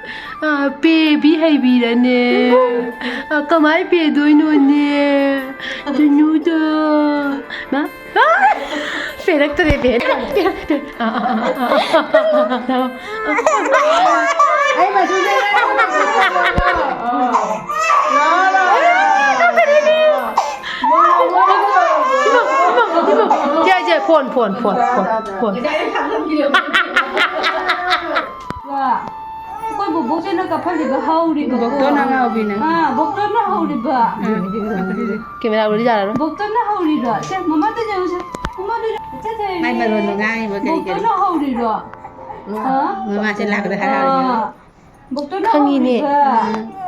ꯑ, ꯄꯦꯕꯤ ꯍꯩꯕꯤꯔꯅꯦ꯫ ꯑ, ꯀꯃꯥꯏ ꯄꯦꯗꯣꯏꯅꯣꯅꯦ? ꯖꯨꯅꯨꯗꯣ꯫ ꯃꯥ? ꯑ! ꯄꯦꯔꯛꯇ꯭ꯔꯦ, ꯄꯦꯔꯛꯇ꯭ꯔꯦ, ꯄꯦꯔꯛꯇ꯭ꯔꯦ꯫ ꯑ, ꯑ, ꯑ, ꯑ, ꯑ, ꯑ꯫ ꯑꯩ ꯃꯆꯨꯁꯦ ꯏꯃꯥ, ꯏꯃꯥ, ꯏꯃꯥ꯫ ꯁꯦ, ꯁꯦ, phone, phone, phone, phone, phone. ꯋꯥ, ꯑꯩꯈꯣꯏ ꯕꯣꯕꯣꯛꯁꯤꯅ ꯀꯞꯐꯜꯂꯤꯕ ꯍꯧꯔꯤꯕꯀꯣ꯫ ꯕꯣꯛꯇꯣꯅ ꯍꯧꯕꯤꯅꯦ꯫ ꯑꯥ, ꯕꯣꯛꯇꯣꯅ ꯍꯧꯔꯤꯕ꯫ ꯀꯦꯃꯦꯔꯥ ꯎꯔꯗꯤ ꯌꯥꯔꯔꯣꯏ꯫ ꯕꯣꯛꯇꯣꯅ ꯍꯧꯔꯤꯕ꯫ ꯁꯦ, ꯃꯃꯥꯗ ꯌꯦꯡꯉꯨꯁꯦ꯫ ꯃꯃꯥꯗ ꯌꯦꯡꯉꯨ꯫ ꯆꯠꯈ꯭ꯔꯦ꯫ ꯃꯥꯏ ꯃꯔꯣꯟꯗꯣ ꯉꯥꯡꯉꯤꯕ ꯀꯔꯤ ꯀꯔꯤ? ꯕꯣꯛꯇꯣꯅ ꯍꯧꯔꯤꯔꯣ? ꯍꯥ? ꯃꯃꯥꯁꯦ ꯂꯥꯛꯄꯗ ꯍꯔꯥꯎꯔꯤꯅꯦ꯫ ꯑꯥ꯫ ꯕꯣꯛꯇꯣꯅ ꯈꯪꯉꯤꯅꯦ꯫ ꯍꯧꯔꯤꯕ꯫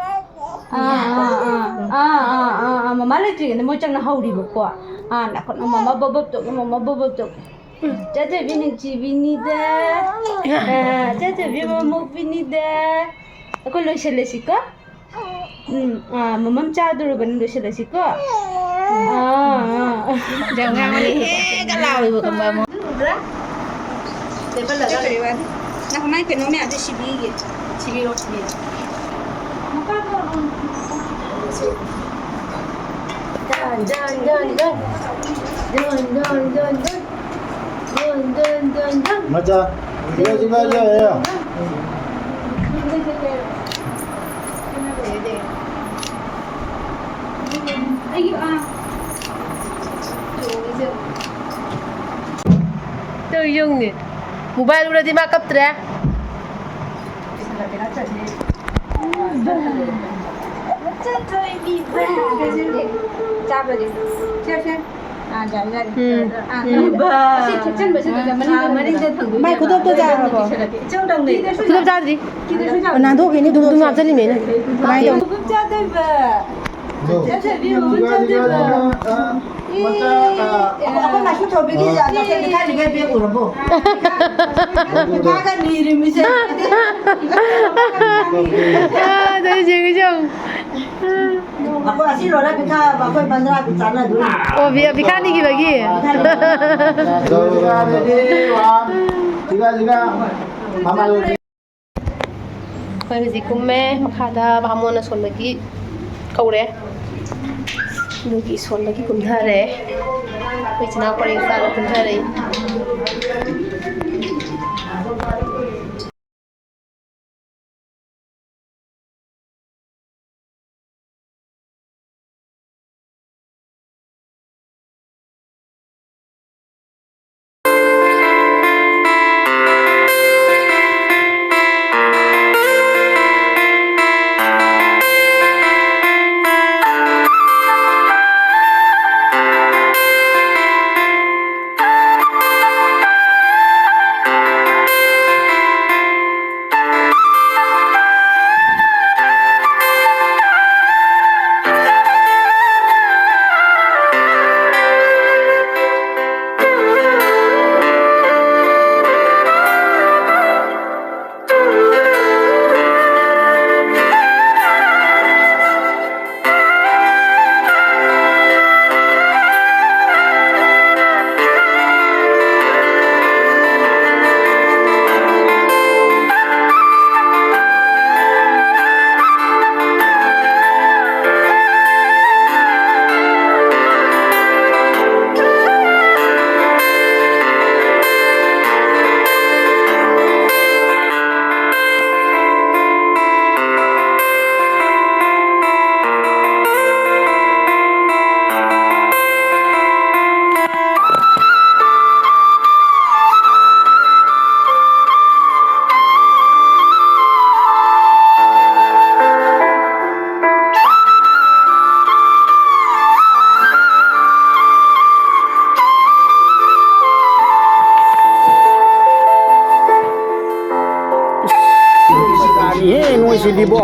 ꯑꯥ, ꯑꯥ, ꯑꯥ꯫ ꯑꯥ, ꯑꯥ, ꯑꯥ, ꯑꯥ꯫ ꯃꯃꯥ ꯂꯩꯇ꯭ꯔꯤꯉꯩꯗ ꯃꯣꯏ ꯆꯪꯅ ꯍꯧꯔꯤꯕꯀꯣ꯫ ꯑꯥ, ꯅꯥꯀꯣꯡꯅ ꯃꯃꯥ ꯕꯣꯕꯣꯞ ꯇꯧ, ꯃꯃꯥ ꯕꯣꯕꯣꯞ ꯇꯧ꯫ ꯎꯝ, ꯆꯠꯊꯣꯏꯕꯤ ꯅꯨꯡꯁꯤꯕꯤꯅꯤꯗ꯫ ꯑꯥ, ꯆꯠꯊꯣꯏꯕꯤ ꯃꯃꯧꯕꯤꯅꯤꯗ꯫ ꯑꯩꯈꯣꯏ ꯂꯣꯏꯁꯤꯜꯂꯁꯤꯀꯣ꯫ ꯎꯝ, ꯑꯥ, ꯃꯃꯝ ꯆꯥꯗꯣꯔꯕꯅꯤ, ꯂꯣꯏꯁꯤꯜꯂꯁꯤꯀꯣ꯫ ꯑꯥ, ꯑꯥ꯫ ꯌꯥꯝ ꯉꯥꯡꯕꯅꯦ, ꯍꯦꯒ ꯂꯥꯎꯋꯦꯕ, ꯈꯪꯕ꯭ꯔꯥ, ꯑꯃꯨꯛ꯫ ꯎꯕ꯭ꯔꯥ? ꯂꯦꯞꯍꯜꯂꯒ꯫ ꯀꯔꯤ ꯋꯥꯅꯤ? ꯉꯥꯏꯈꯣ, ꯃꯥꯏ ꯀꯩꯅꯣ ꯃꯌꯥꯝꯁꯦ ꯁꯤꯕꯤꯒꯦ꯫ ꯁꯤꯕꯤꯔꯣ, ꯁꯤꯕꯤꯔꯣ꯫ ꯃꯆꯥ, ꯏꯃꯥ, ꯏꯃꯥ, ꯏꯃꯥ, ꯏꯃꯥ꯫ ꯇꯧ ꯌꯦꯡꯉꯨꯅꯦ꯫ ꯃꯣꯕꯥꯏꯜ ꯎꯔꯗꯤ ꯃꯥ ꯀꯞꯇ꯭ꯔꯦ꯫ ꯆꯥꯕꯗꯤ꯫ ꯁꯦ, ꯁꯦ꯫ ꯑꯥ, ꯌꯥꯔꯦ, ꯌꯥꯔꯦ꯫ ꯎꯝ꯫ ꯑꯥ, ꯎꯝ꯫ ꯑꯁꯤ ꯊꯨꯞꯆꯟꯕꯁꯤꯗ ꯃꯅꯤꯡꯗ ꯃꯥꯏ ꯈꯨꯗꯣꯞꯇꯣ ꯆꯥꯔꯕꯣ? ꯈꯨꯗꯣꯞ ꯆꯥꯗ꯭ꯔꯤ꯫ ꯅꯥꯟꯊꯣꯛꯈꯤꯅꯤ ꯑꯗꯨꯝ꯫ ꯑꯗꯨꯝ ꯍꯥꯞꯆꯜꯂꯤꯅꯦ ꯑꯩꯅ꯫ ꯀꯃꯥꯏꯅ ꯇꯧꯅꯤ? ꯆꯥꯗꯣꯏꯕ꯫ ꯆꯠꯊꯕꯤ ꯃꯃꯜ ꯆꯥꯗꯣꯏꯕ꯫ ꯃꯆꯥ, ꯑꯥ, ꯑꯩꯈꯣꯏ ꯃꯥꯁꯨ ꯊꯣꯏꯕꯤꯒꯤ ꯆꯥꯛꯁꯪ ꯂꯩꯈꯥꯏꯗꯨꯒ ꯕꯦꯛ ꯎꯔꯕꯣ? ꯄꯩꯁꯥꯒ ꯅꯤꯔꯤꯃꯤꯁꯦ꯫ ꯑꯥ, ꯑꯗꯩ ꯌꯦꯡꯉꯨ, ꯌꯦꯡꯉꯨ꯫ ꯑꯩꯈꯣꯏ ꯑꯁꯤ ꯂꯣꯏꯔ ꯄꯩꯁꯥ ꯑꯩꯈꯣꯏ ꯕꯟꯗ꯭ꯔꯥꯗꯨ ꯆꯥꯟꯅꯗꯣꯏꯅꯤ꯫ ꯑꯣ, ꯕꯤ-, ꯕꯤꯈꯥ ꯅꯤꯈꯤꯕꯒꯤ? ꯁꯤꯒ, ꯁꯤꯒ, ꯃꯃꯥ ꯑꯩꯈꯣꯏ ꯍꯧꯖꯤꯛ ꯀꯨꯝꯃꯦ, ꯃꯈꯥꯗ ꯕꯥꯃꯣꯟꯅ ꯁꯣꯟꯕꯒꯤ ꯀꯧꯔꯦ, ꯑꯗꯨꯒꯤ ꯁꯣꯟꯕꯒꯤ ꯀꯨꯝꯊꯔꯦ꯫ ꯑꯩꯈꯣꯏ ꯏꯆꯤꯟ ꯏꯅꯥꯎ ꯄꯔꯦꯡ ꯁꯥꯅ ꯀꯨꯝꯊꯔꯛꯏ꯫ ꯁꯤꯗꯤꯕꯣ꯫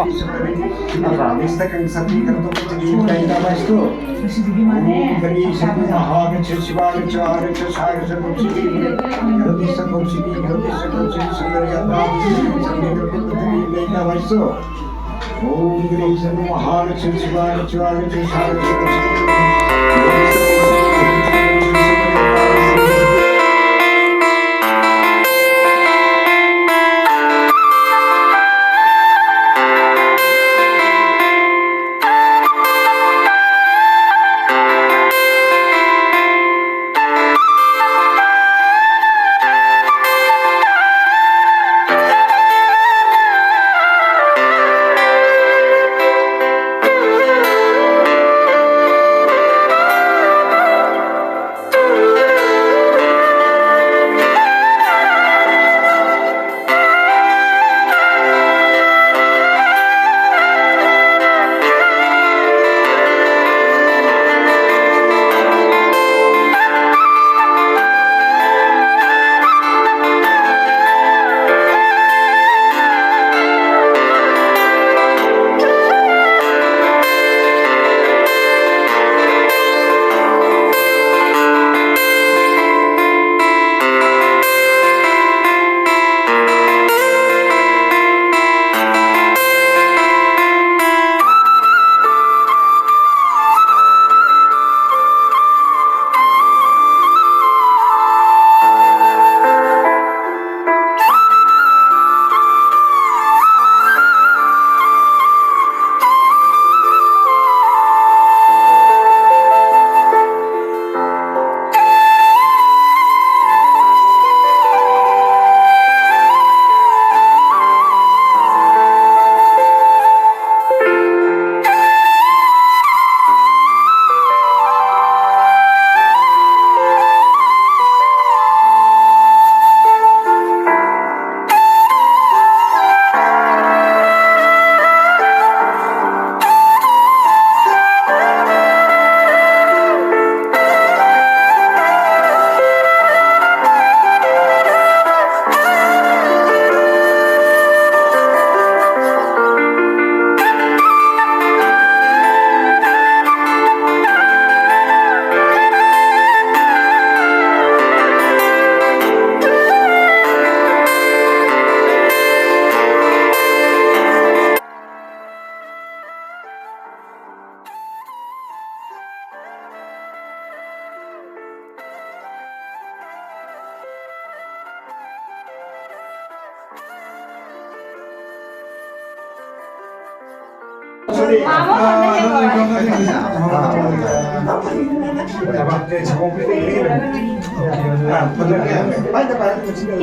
ꯃꯥꯃꯣ ꯍꯣꯏꯅ ꯌꯦꯡꯉꯣ꯫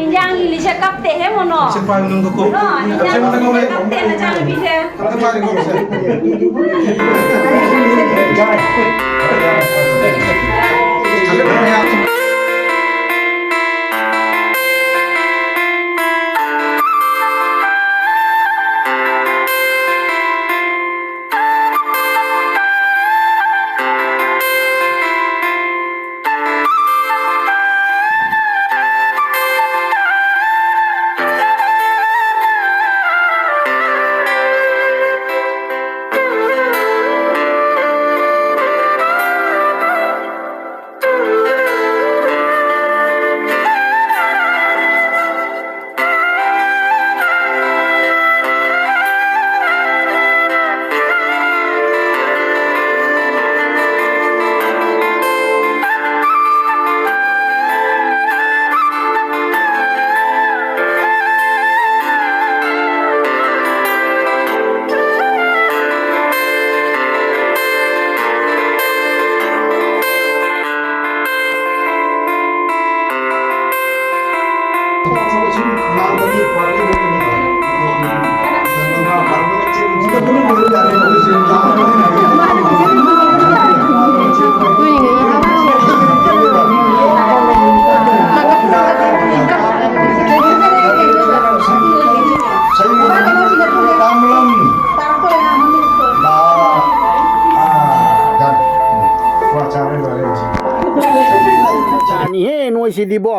ꯏꯟꯖꯥꯡ ꯂꯤꯂꯤꯁꯦ ꯀꯞꯇꯦꯍꯦ ꯃꯣꯅꯣ꯫ ꯁꯦ ꯄꯥꯏꯌꯨ ꯅꯪꯗꯣ ꯀꯣ꯫ ꯅꯣ, ꯏꯟꯖꯥꯡ ꯂꯤꯂꯤꯁꯦ ꯀꯞꯇꯦ ꯅꯆꯥꯅꯨꯄꯤꯁꯦ꯫ ꯑꯝꯇ ꯄꯥꯏꯔꯦꯀꯣ ꯁꯦ꯫ ꯆꯥꯅꯤꯍꯦ ꯅꯣꯏꯁꯤꯗꯤꯕꯣ꯫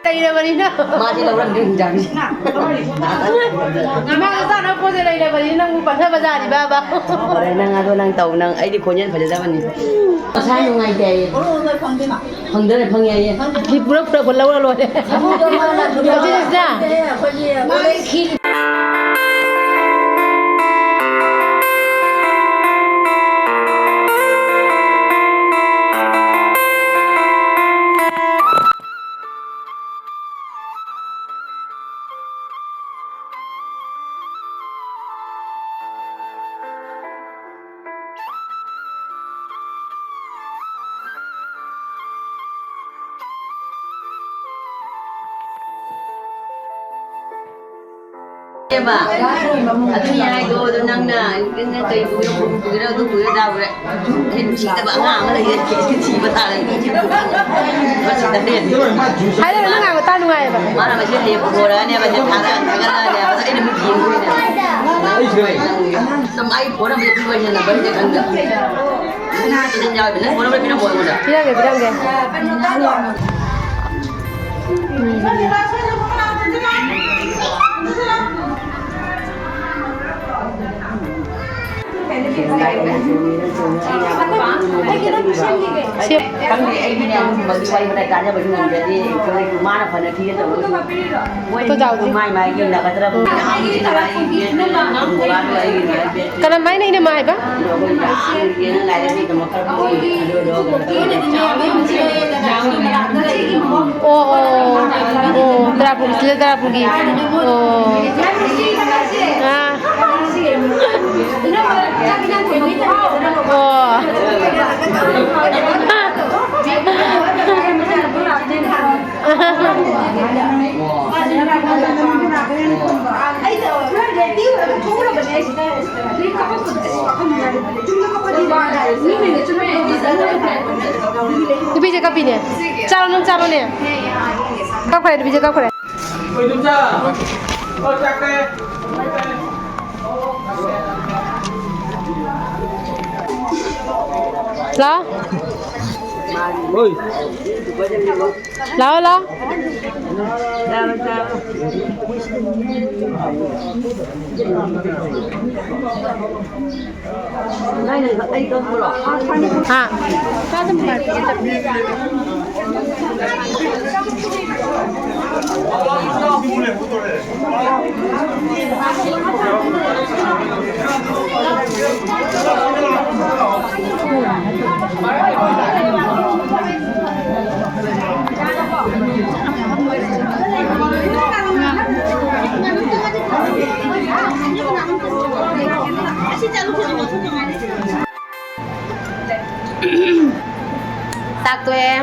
ꯂꯩꯔꯕꯅꯤꯅ꯫ ꯃꯥꯗꯤ ꯂꯧꯔꯝꯗꯦ ꯍꯤꯡꯖꯥꯡꯁꯦ꯫ ꯏꯃꯥꯒ ꯆꯥꯅꯕ ꯄꯣꯠꯁꯦ ꯂꯩꯔꯕꯅꯤꯅ ꯅꯪꯕꯨ ꯄꯟꯊꯕ ꯖꯥꯠꯅꯤ ꯕꯥꯕꯥ꯫ ꯐꯔꯦ, ꯅꯪ ꯑꯗꯣ ꯅꯪ ꯇꯧ, ꯅꯪ ꯑꯩꯗꯤ ꯈꯣꯟꯖꯦꯜ ꯐꯖꯗꯕꯅꯤ꯫ ꯃꯁꯥ ꯅꯨꯡꯉꯥꯏꯇꯦ ꯍꯥꯏꯌꯦ꯫ ꯐꯪꯗꯣꯏꯔꯦ, ꯐꯪꯉꯦ ꯍꯥꯏꯌꯦ꯫ ꯐꯤ ꯄꯨꯔꯞ ꯄꯨꯔꯛꯄ ꯂꯧꯔ ꯂꯣꯏꯔꯦ꯫ ꯍꯧꯖꯤꯛ ꯁꯤꯗ꯫ ꯑꯦꯕ, ꯑꯗꯨꯅꯤ ꯍꯥꯏꯗꯣ, ꯑꯗꯣ ꯅꯪꯅ, ꯅꯪꯅ ꯀꯩ ꯄꯨꯒꯦꯔꯥ, ꯈꯨꯔꯨ ꯄꯨꯒꯦꯔꯥ, ꯑꯗꯨ ꯄꯨꯒꯦꯔꯥ, ꯑꯗꯥ ꯄꯨꯒꯦꯔꯥ, ꯁꯤ ꯅꯨꯡꯁꯤꯗꯕ ꯑꯉꯥꯡ ꯑꯃ ꯂꯩꯌꯦ, ꯁꯤ ꯊꯤꯕ ꯇꯥꯔꯦ꯫ ꯃꯁꯤꯗꯅꯦ꯫ ꯍꯥꯏꯔꯒ ꯅꯪ ꯉꯥꯡꯕ ꯇꯥ ꯅꯨꯡꯉꯥꯏꯌꯦꯕ꯫ ꯃꯥꯅ ꯃꯁꯤ ꯂꯦꯞꯄꯨ ꯍꯣꯔꯛꯑꯅꯦꯕ, ꯁꯤ ꯊꯥꯔꯛꯑ ꯊꯥꯒꯠꯂꯛꯑꯅꯦꯕ, ꯑꯗ ꯑꯩꯅ ꯃꯤꯠ ꯌꯦꯡꯗꯣꯏꯅꯦ꯫ ꯑꯗꯨꯝ ꯑꯩ ꯐꯣꯟ ꯑꯃ ꯄꯤꯕ ꯍꯥꯏꯁꯦ ꯅꯝꯕꯔꯁꯦ ꯈꯪꯗꯕ꯫ ꯑꯗꯨꯝ ꯌꯥꯎꯋꯦꯕ, ꯅꯪ ꯐꯣꯟ ꯅꯝꯕꯔ ꯄꯤꯔꯝꯃꯣ ꯑꯩꯉꯣꯟꯗ꯫ ꯄꯤꯔꯝꯒꯦ, ꯄꯤꯔꯝꯒꯦ꯫ ꯁꯦ꯫ ꯈꯪꯗꯦ, ꯑꯩꯒꯤꯅꯦ ꯑꯗꯨꯒꯨꯝꯕꯒꯤ ꯋꯥꯔꯤ ꯋꯥꯇꯥꯏ ꯇꯥꯟꯅꯕꯁꯨ ꯉꯝꯖꯗꯦ꯫ ꯑꯩꯈꯣꯏꯁꯨ ꯃꯥꯅ ꯐꯅ ꯊꯤꯅ ꯇꯧꯔꯁꯨ ꯃꯣꯏ ꯐꯣꯇꯣ ꯆꯥꯎꯁꯤ꯫ ꯃꯥꯏ ꯃꯥꯏꯒꯤ ꯅꯒꯗ꯭ꯔꯕ ꯀꯔꯝꯍꯥꯏꯅ ꯏꯅꯝꯃ ꯍꯥꯏꯕ? ꯑꯣ, ꯑꯣ, ꯑꯣ, ꯇꯔꯥꯄꯨꯒꯤ, ꯁꯤꯗ ꯇꯔꯥꯄꯨꯒꯤ꯫ ꯑꯣ꯫ ꯑꯥ꯫ ꯑꯣ꯫ ꯅꯨꯄꯤꯁꯦ ꯀꯞꯄꯤꯅꯦ꯫ ꯆꯥꯔꯣ, ꯅꯪ ꯆꯥꯔꯣꯅꯦ꯫ ꯀꯞꯈ꯭ꯔꯦ, ꯅꯨꯄꯤꯁꯦ ꯀꯞꯈ꯭ꯔꯦ꯫ ꯂꯥꯎ꯫ ꯍꯣꯏ꯫ ꯂꯥꯛꯑꯣ, ꯂꯥꯛꯑꯣ꯫ ꯍꯥ? ꯆꯥꯛ ꯇꯣꯛꯑꯦ꯫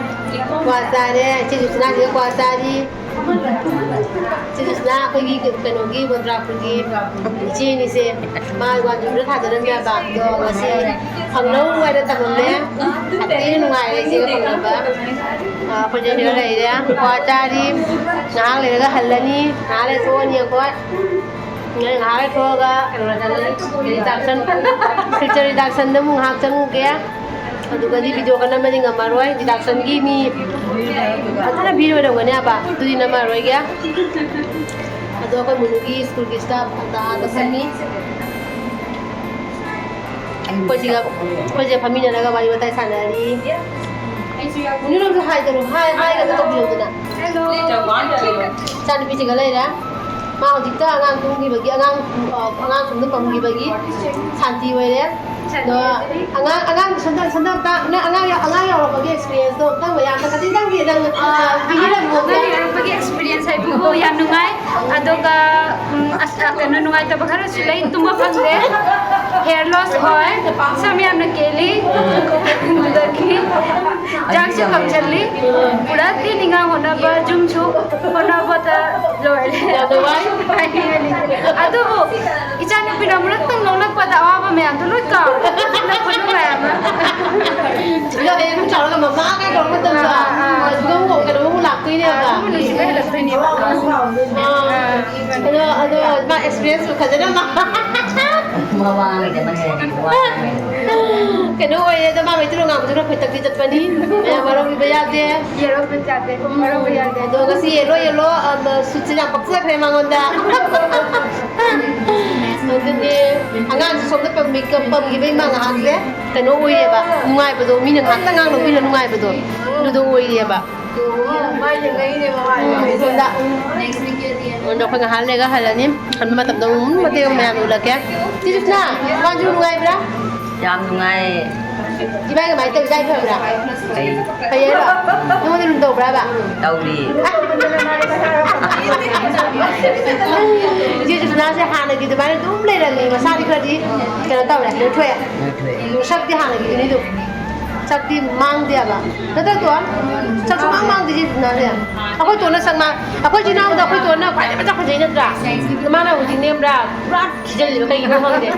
ꯀ꯭ꯋꯥ ꯆꯥꯔꯦ꯫ ꯏꯆꯦ ꯖꯣꯁꯅꯥꯁꯤꯒ ꯀ꯭ꯋꯥ ꯆꯥꯔꯤ꯫ ꯏꯆꯦ ꯖꯣꯁꯅꯥ ꯑꯩꯈꯣꯏꯒꯤ ꯀꯩꯅꯣꯒꯤ ꯃꯣꯟꯇ꯭ꯔꯥꯄꯨꯔꯒꯤ ꯏꯆꯦꯅꯤꯁꯦ꯫ ꯃꯥ ꯋꯥꯟ ꯖꯨꯟꯗ ꯊꯥꯖꯔꯝꯃꯦ ꯍꯥꯏꯕ꯫ ꯑꯗꯣ ꯉꯁꯤ ꯐꯪꯅꯧ ꯍꯥꯏꯅ ꯇꯝꯃꯝꯃꯦ꯫ ꯌꯥꯝ ꯊꯤꯅ ꯅꯨꯡꯉꯥꯏꯔꯦ ꯏꯆꯦꯒ ꯐꯪꯅꯕ꯫ ꯑ, ꯑꯩꯈꯣꯏ ꯆꯦ ꯁꯤꯗ ꯂꯩꯔꯦ꯫ ꯀ꯭ꯋꯥ ꯆꯥꯔꯤ꯫ ꯉꯥꯏꯍꯥꯛ ꯂꯩꯔꯒ ꯍꯜꯂꯅꯤ꯫ ꯉꯥꯏꯍꯥꯛ ꯂꯩꯔ ꯊꯣꯛꯑꯅꯤ ꯑꯩꯈꯣꯏ꯫ ꯉꯥꯏꯍꯥꯛ ꯂꯩꯔ ꯊꯣꯛꯑꯒ ꯀꯩꯅꯣ ꯆꯠꯂꯅꯤ꯫ Reduction꯫ Future reductionꯗ ꯑꯃꯨꯛ ꯉꯥꯏꯍꯥꯛ ꯆꯪꯉꯨꯒꯦ꯫ ꯑꯗꯨꯒꯗꯤ video ꯀ ꯅꯝꯕꯗꯤ ꯉꯝꯃꯔꯣꯏ꯫ Reductionꯒꯤ ꯃꯤ ꯐꯖꯅ ꯚꯤꯔ ꯑꯣꯏꯔꯝꯒꯅꯤ ꯍꯥꯏꯕ꯫ ꯑꯗꯨꯗꯤ ꯅꯝꯃꯔꯣꯏꯒꯦ꯫ ꯑꯗꯣ ꯑꯩꯈꯣꯏ ꯃꯨꯅꯨꯒꯤ ꯁ꯭ꯀꯨꯜꯒꯤ staff ꯑꯝꯇ ꯑꯥꯗ ꯐꯝꯃꯤ꯫ ꯑꯩꯈꯣꯏ ꯁꯤꯒ, ꯑꯩꯈꯣꯏꯁꯦ ꯐꯝꯃꯤꯟꯅꯔꯒ ꯋꯥꯔꯤ ꯋꯥꯇꯥꯏ ꯁꯥꯟꯅꯔꯤ꯫ ꯃꯨꯅꯨ ꯅꯪꯁꯨ hi ꯇꯧꯔꯣ꯫ Hi, hi ꯀꯩꯅꯣ ꯇꯧꯕꯤꯔꯣꯗꯅ꯫ ꯏꯆꯥꯅꯨꯄꯤꯁꯤꯒ ꯂꯩꯔꯦ꯫ ꯃꯥ ꯍꯧꯖꯤꯛꯇ ꯑꯉꯥꯡ ꯇꯨꯝꯈꯤꯕꯒꯤ, ꯑꯉꯥꯡ, ꯑ, ꯑꯉꯥꯡ ꯁꯣꯝꯗ ꯄꯝꯈꯤꯕꯒꯤ ꯁꯥꯟꯇꯤ ꯑꯣꯏꯔꯦ꯫ ꯑꯗꯣ ꯑꯉꯥꯡ, ꯑꯉꯥꯡ ꯁꯣꯝꯗ, ꯁꯣꯝꯗ ꯑꯝꯇ, ꯅꯪ ꯑꯉꯥꯡ ꯌꯥꯎ-, ꯑꯉꯥꯡ ꯌꯥꯎꯔꯛꯄꯒꯤ experienceꯗꯣ ꯑꯝꯇꯪ ꯃꯌꯥꯝꯗ ꯈꯖꯤꯛꯇꯪꯗꯤ ꯅꯪ, ꯑ, ꯑ, ꯄꯤꯕꯤꯔꯝꯃꯣ꯫ ꯑꯉꯥꯡ ꯌꯥꯎꯔꯛꯄꯒꯤ experience ꯍꯥꯏꯕꯨ ꯌꯥꯝ ꯅꯨꯡꯉꯥꯏ꯫ ꯑꯗꯨꯒ, ꯎꯝ, ꯑꯁ, ꯀꯩꯅꯣ, ꯅꯨꯡꯉꯥꯏꯇꯕ ꯈꯔꯁꯨ ꯂꯩ꯫ ꯇꯨꯝꯕ ꯐꯪꯗꯦ꯫ Hair loss ꯑꯣꯏ꯫ ꯁꯝ ꯌꯥꯝꯅ ꯀꯦꯜꯂꯤ꯫ ꯑꯗꯒꯤ ꯆꯥꯛꯁꯨ ꯀꯝꯁꯤꯜꯂꯤ꯫ ꯄꯨꯔꯥ ꯇꯤꯟ ꯏꯉꯥꯡ ꯍꯣꯠꯅꯕ, ꯌꯨꯝꯁꯨ ꯍꯣꯠꯅꯕꯗ ꯂꯣꯏꯔꯦ꯫ ꯌꯥꯝꯅ ꯋꯥꯏ꯫ ꯑꯗꯨꯕꯨ ꯏꯆꯥꯅꯨꯄꯤꯅ ꯑꯃꯨꯔꯛꯇꯪ ꯅꯣꯛꯂꯛꯄꯗ ꯑꯋꯥꯕ ꯃꯌꯥꯝꯗꯣ ꯂꯣꯏ ꯀꯥꯎꯔꯦ꯫ ꯅꯣꯛꯄ ꯃꯌꯥꯝ ꯑꯃ꯫ ꯑꯗꯣ ꯍꯌꯦꯡ ꯆꯥꯎꯔꯒ ꯃꯃꯥ ꯀꯥꯏ ꯀꯧꯔꯛꯄ ꯃꯇꯝꯗ ꯑꯥ, ꯑꯥ꯫ ꯑꯗꯨꯒ ꯑꯃꯨꯛ ꯀꯩꯅꯣ ꯑꯃꯨꯛ ꯂꯥꯛꯇꯣꯏꯅꯦꯕ꯫ ꯑꯥ, ꯑꯗꯨꯝ ꯅꯨꯡꯁꯤꯕ ꯍꯦꯜꯂꯛꯇꯣꯏꯅꯦꯕ꯫ ꯑꯥ꯫ ꯑꯗꯣ, ꯑꯗꯣ ꯃꯥ experience ꯐꯖꯅ ꯃꯥ ꯃꯃꯥꯡꯉꯩꯗ ꯃꯅꯤꯡꯉꯩꯗꯤ ꯋꯥ ꯉꯥꯡꯉꯩꯗ꯫ ꯀꯩꯅꯣ ꯑꯣꯏꯔꯦ ꯑꯗꯣ, ꯃꯥ ꯃꯩꯇꯩꯂꯣꯟ ꯉꯥꯡꯕꯗꯨ ꯈꯔ ꯈꯣꯏꯇꯛꯇꯤ ꯇꯠꯄꯅꯤ꯫ ꯃꯌꯥꯝ ꯋꯥꯔꯧꯕꯤꯕ ꯌꯥꯗꯦ꯫ ꯌꯦꯔꯣ ꯌꯥꯗꯦ꯫ ꯎꯝ꯫ ꯋꯥꯔꯧꯕ ꯌꯥꯗꯦ꯫ ꯑꯗꯣ ꯉꯁꯤ ꯌꯦꯜꯂꯣ ꯌꯦꯜꯂꯣ, ꯑ, ꯁꯨꯠꯁꯦ ꯌꯥꯝ ꯄꯛꯆꯈ꯭ꯔꯦ ꯃꯉꯣꯟꯗ꯫ ꯑꯗꯨꯅꯦ, ꯑꯉꯥꯡꯁꯨ ꯁꯣꯝꯗ ꯄꯝꯃꯤ-, ꯄꯝꯈꯤꯕꯩ ꯃꯥ ꯉꯥꯏꯍꯥꯛꯁꯦ ꯀꯩꯅꯣ ꯑꯣꯏꯌꯦꯕ, ꯅꯨꯡꯉꯥꯏꯕꯗꯣ, ꯃꯤꯅ ꯉꯥꯏꯍꯥꯛꯇ ꯉꯥꯡ ꯅꯣꯛꯄꯤꯔ ꯅꯨꯡꯉꯥꯏꯕꯗꯣ, ꯑꯗꯨꯗꯣ ꯑꯣꯏꯌꯦꯕ꯫ ꯃꯥꯏ ꯌꯦꯡꯉꯛꯏꯅꯦꯕ ꯃꯥꯅ꯫ ꯎꯝ, ꯁꯣꯝꯗ꯫ ꯑꯗꯣ ꯑꯩꯈꯣꯏ ꯉꯥꯏꯍꯥꯛ ꯂꯩꯔꯒ ꯍꯜꯂꯅꯤ꯫ ꯍꯟꯕ ꯃꯇꯝꯗ ꯑꯃꯨꯛ ꯃꯇꯦꯛ ꯑꯃ ꯃꯌꯥꯝ ꯎꯠꯂꯛꯀꯦ꯫ ꯁꯤ ꯁꯨꯁꯅꯥ, ꯃꯥꯁꯨ ꯅꯨꯡꯉꯥꯏꯕ꯭ꯔꯥ? ꯌꯥꯝ ꯅꯨꯡꯉꯥꯏ꯫ ꯏꯕꯥꯏ ꯀꯃꯥꯏꯅ ꯇꯧꯏ? ꯏꯕꯥꯏ ꯐꯕ꯭ꯔꯥ? ꯐꯩ꯫ ꯐꯩꯌꯦ? ꯅꯉꯣꯟꯗ ꯂꯨꯅ ꯇꯧꯕ꯭ꯔꯥꯕ? ꯇꯧꯔꯤ꯫ ꯏꯆꯦ ꯁꯨꯁꯅꯥꯁꯦ ꯍꯥꯟꯅꯒꯤ ꯑꯗꯨꯃꯥꯏꯅ ꯑꯗꯨꯝ ꯂꯩꯔꯝꯃꯤ꯫ ꯃꯁꯥꯗꯤ ꯈꯔꯗꯤ ꯀꯩꯅꯣ ꯇꯧꯔꯦ, ꯅꯣꯏꯊꯣꯛꯑꯦ꯫ ꯅꯣꯏꯊꯣꯛꯑꯦ꯫ ꯁꯛꯇꯤ ꯍꯥꯟꯅꯒꯤꯗꯨꯅꯤ ꯑꯗꯨꯝ꯫ ꯁꯛꯇꯤ ꯃꯥꯡꯗꯦꯕ꯫ ꯅꯠꯇ꯭ꯔ ꯇꯣꯟ? ꯁꯛ ꯁꯨꯡꯃꯥꯡ ꯃꯥꯡꯗꯦ ꯏꯆꯦ ꯁꯨꯁꯅꯥꯁꯦ꯫ ꯑꯩꯈꯣꯏ ꯇꯣꯟꯅ ꯁꯛ ꯃꯥꯡ-, ꯑꯩꯈꯣꯏ ꯏꯆꯤꯟ ꯏꯅꯥꯎꯗ ꯑꯩꯈꯣꯏ ꯇꯣꯟꯅ ꯈ꯭ꯋꯥꯏꯗꯒꯤ ꯃꯁꯛ ꯐꯖꯩ ꯅꯠꯇ꯭ꯔꯥ? ꯃꯥꯅ ꯍꯧꯖꯤꯛ ꯅꯦꯝꯕ꯭ꯔꯥ? ꯄꯨꯔꯥ ꯊꯤꯖꯤꯜꯂꯤꯕ ꯀꯩꯒꯤꯅꯣ ꯈꯪꯗꯦ꯫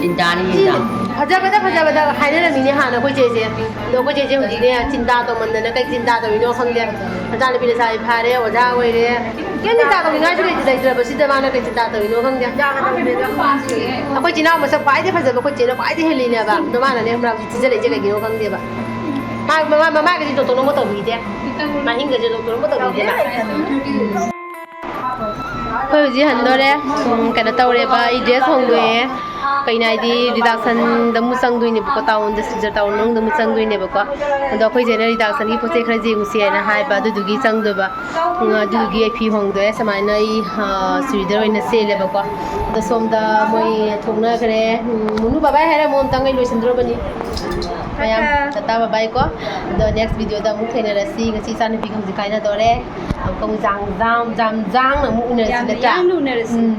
ꯆꯤꯟꯇꯥꯅꯤ, ꯆꯤꯟꯇꯥ꯫ ꯐꯖꯕꯗ ꯐꯖꯕꯗ ꯍꯥꯏꯅꯔꯝꯃꯤꯅꯦ ꯍꯥꯟꯅ ꯑꯩꯈꯣꯏ ꯆꯦꯁꯦ꯫ ꯑꯗꯣ ꯑꯩꯈꯣꯏ ꯆꯦꯁꯦ ꯍꯧꯖꯤꯛꯅꯦ ꯆꯤꯟꯇꯥ ꯇꯧꯃꯟꯗꯅ ꯀꯩ ꯆꯤꯟꯇꯥ ꯇꯧꯔꯤꯅꯣ ꯈꯪꯗꯦ꯫ ꯃꯆꯥꯅꯨꯄꯤ ꯂꯩꯁꯥꯕꯤ ꯐꯥꯔꯦ, ꯑꯣꯖꯥ ꯑꯣꯏꯔꯦ꯫ ꯀꯩꯝ ꯆꯤꯟꯇꯥ ꯇꯧꯅꯤꯡꯉꯥꯏꯁꯨ ꯂꯩꯇ-, ꯂꯩꯇ꯭ꯔꯕꯁꯤꯗ ꯃꯥꯅ ꯀꯩ ꯆꯤꯟꯇꯥ ꯇꯧꯔꯤꯅꯣ ꯈꯪꯗꯦ꯫ ꯑꯩꯈꯣꯏ ꯆꯤꯟ ꯏꯅꯥꯎ ꯃꯁꯛ ꯈ꯭ꯋꯥꯏꯗꯩ ꯐꯖꯕ ꯑꯩꯈꯣꯏ ꯆꯦꯅ ꯈ꯭ꯋꯥꯏꯗꯩ ꯍꯦꯜꯂꯤꯅꯦꯕ꯫ ꯑꯗꯣ ꯃꯥꯅꯅꯦ ꯈꯪꯕ꯭ꯔꯥ ꯍꯧꯖꯤꯛ ꯊꯤꯖꯤꯜꯂꯛꯏꯁꯦ ꯀꯩꯒꯤꯅꯣ ꯈꯪꯗꯦꯕ꯫ ꯃꯥ, ꯃꯃꯥ-, ꯃꯃꯥꯏꯒꯁꯦ ꯗꯣꯛꯇꯔꯅ ꯑꯃꯨꯛ ꯇꯧꯕꯤꯗꯦ꯫ ꯃꯍꯤꯡꯒꯁꯦ ꯗꯣꯛꯇꯔꯅ ꯑꯃꯨꯛ ꯇꯧꯕꯤꯗꯦꯕ꯫ ꯑꯩꯈꯣꯏ ꯍꯧꯖꯤꯛ ꯍꯟꯗꯣꯔꯦ꯫ ꯎꯝ, ꯀꯩꯅꯣ ꯇꯧꯔꯦꯕ, ꯑꯩ dress ꯍꯣꯡꯗꯣꯛꯑꯦ꯫ ꯀꯩꯅꯣ ꯍꯥꯏꯗꯤ, reductionꯗ ꯑꯃꯨꯛ ꯆꯪꯗꯣꯏꯅꯦꯕꯀꯣ, townꯗ, ꯁꯤꯜꯆꯔ town ꯃꯅꯨꯡꯗ ꯑꯃꯨꯛ ꯆꯪꯗꯣꯏꯅꯦꯕꯀꯣ꯫ ꯑꯗꯣ ꯑꯩꯈꯣꯏ ꯆꯦꯅ reductionꯒꯤ ꯄꯣꯠ ꯆꯩ ꯈꯔ ꯌꯦꯡꯉꯨꯁꯦꯅ ꯍꯥꯏꯕ, ꯑꯗꯨꯗꯨꯒꯤ ꯆꯪꯗꯣꯏꯕ꯫ ꯎꯝ, ꯑꯗꯨꯗꯨꯒꯤ ꯑꯩ ꯐꯤ ꯍꯣꯡꯗꯣꯛꯑꯦ꯫ ꯁꯨꯃꯥꯏꯅ ꯑꯩ, ꯑ, ꯆꯨꯔꯤꯗꯥꯔ ꯑꯣꯏꯅ ꯁꯦꯠꯂꯦꯕꯀꯣ꯫ ꯑꯗꯣ ꯁꯣꯝꯗ ꯃꯣꯏ ꯊꯣꯛꯅꯈ꯭ꯔꯦ꯫ ꯎꯝ, ꯃꯨꯅꯨ bye bye ꯍꯥꯏꯔꯝꯃꯣ ꯑꯝꯇꯪ, ꯑꯩ ꯂꯣꯏꯁꯤꯟꯗ꯭ꯔꯣꯕꯅꯤ꯫ ꯃꯌꯥꯝ ꯇꯥꯇꯥ꯫ Tata bye bye ꯀꯣ꯫ ꯑꯗꯣ next videoꯗ ꯑꯃꯨꯛ ꯊꯦꯡꯅꯔꯁꯤ꯫ ꯉꯁꯤ ꯏꯆꯥꯅꯨꯄꯤꯒ ꯍꯧꯖꯤꯛ ꯀꯥꯏꯅꯗꯣꯔꯦ꯫ ꯑꯃꯨꯛꯀ ꯑꯃꯨꯛ ꯖꯥꯡ ꯖꯥꯡ, ꯖꯥꯝ ꯖꯥꯡꯅ ꯑꯃꯨꯛ ꯎꯅꯔꯁꯤ ꯌꯥꯝꯅ ꯅꯠꯇ꯭ꯔꯥ? ꯌꯥꯡꯅ ꯎꯅꯔꯁꯤ꯫ ꯎꯝ꯫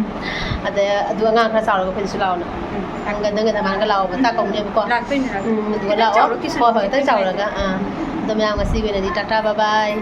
ꯑꯗ ꯑꯗꯨ ꯑꯉꯥꯡ ꯈꯔ ꯆꯥꯎꯔꯒ ꯑꯩꯈꯣꯏꯗꯁꯨ ꯂꯥꯛꯑꯣꯅ꯫ ꯎꯝ꯫ ꯅꯪꯒ, ꯅꯪꯒ ꯅꯃꯥꯟꯅꯕꯒ ꯂꯥꯛꯑꯣꯕ꯫ ꯆꯥꯛ ꯀꯧꯅꯦꯕꯀꯣ꯫ ꯂꯥꯛꯇꯣꯏꯅꯦ, ꯂꯥꯛꯇꯣꯏꯅꯦ꯫ ꯎꯝ, ꯑꯗꯨꯒ ꯈꯤꯇꯪ ꯂꯥꯛꯑꯣ꯫ ꯆꯥꯎꯔꯛꯈꯤꯁꯅꯨ, ꯍꯣꯏ, ꯍꯣꯏ, ꯈꯤꯇꯪ ꯈꯤꯇꯪ ꯆꯥꯎꯔꯒ꯫ ꯉꯥꯏꯈꯣ꯫ ꯑꯥ꯫ ꯑꯗꯣ ꯃꯌꯥꯝ ꯉꯁꯤꯒꯤ ꯑꯣꯏꯅꯗꯤ tata bye bye꯫